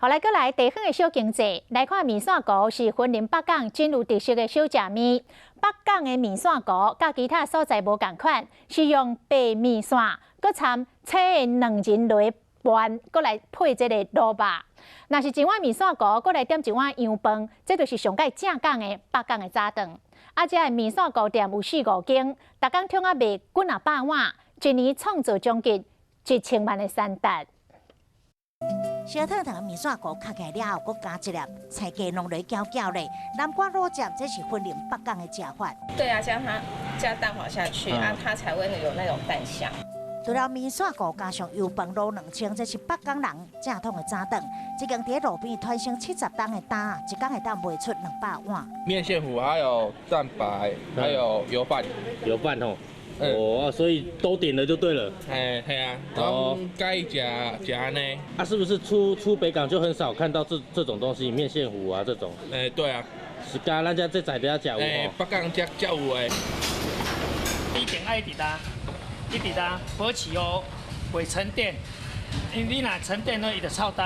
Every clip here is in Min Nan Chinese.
好來，閣來地方的小經濟來看，麵線糊是雲林北港真有特色的小食麵。北港的麵線糊佮其他所在無仝款，是用白麵線，閣摻青的卵仁落拌，閣來配這個滷肉。若是一碗麵線糊，閣來點一碗洋飯，這就是上蓋正港的北港的早頓。啊，這个麵線糊店有四五間，逐工創啊賣幾若百碗，一年創造將近1000萬的產值。燒燙燙的麵線糊，囥起來了後，閣加一粒菜雞攏來攪攪咧。南瓜滷汁，這是雲林北港的食法。對啊，加它加蛋黃下去，啊，它才會有那種蛋香。除了麵線糊加上油飯滷兩清，這是北港人正統的早頓。這間佇路邊傳承70冬的擔，一工會當賣出200碗。麵線糊還有蛋白，還有油飯。油飯哦。哦，所以都點了就對了。哎，係啊，哦，該食食按呢。啊，是不是出北港就很少看到這種東西，麵線糊啊這種？哎，對啊。是㗎，咱遮這在地才有。哎，北港才有的。一定愛一直焦，一直焦，保持哦，袂沉澱。因為你若沉澱了，伊就臭焦。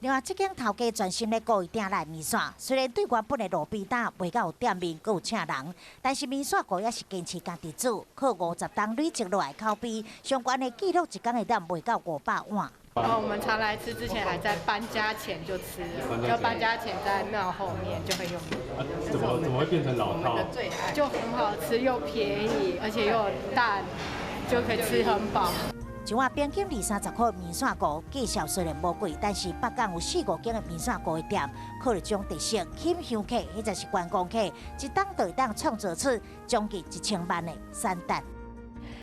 另外，這間頭家專心咧顧伊店內麵線，雖然對原本的路邊擔袂夠有店面，閣有請人，但是麵線糊也是堅持家己煮，靠50冬累積落來口碑，相關的記錄一工會當賣到500碗。哦，我們常來吃，之前還在搬家前就吃了，就搬家前在廟後面就很有名。怎麼會變成老饕？就很好吃又便宜，而且又有蛋，就可以吃很飽。一碗平均二三十塊麵線糊，價數雖然無貴，但是北港有四五間的麵線糊的店，靠這種特色吸引香客或者是觀光客，一冬就會當創造出將近1000萬的產值。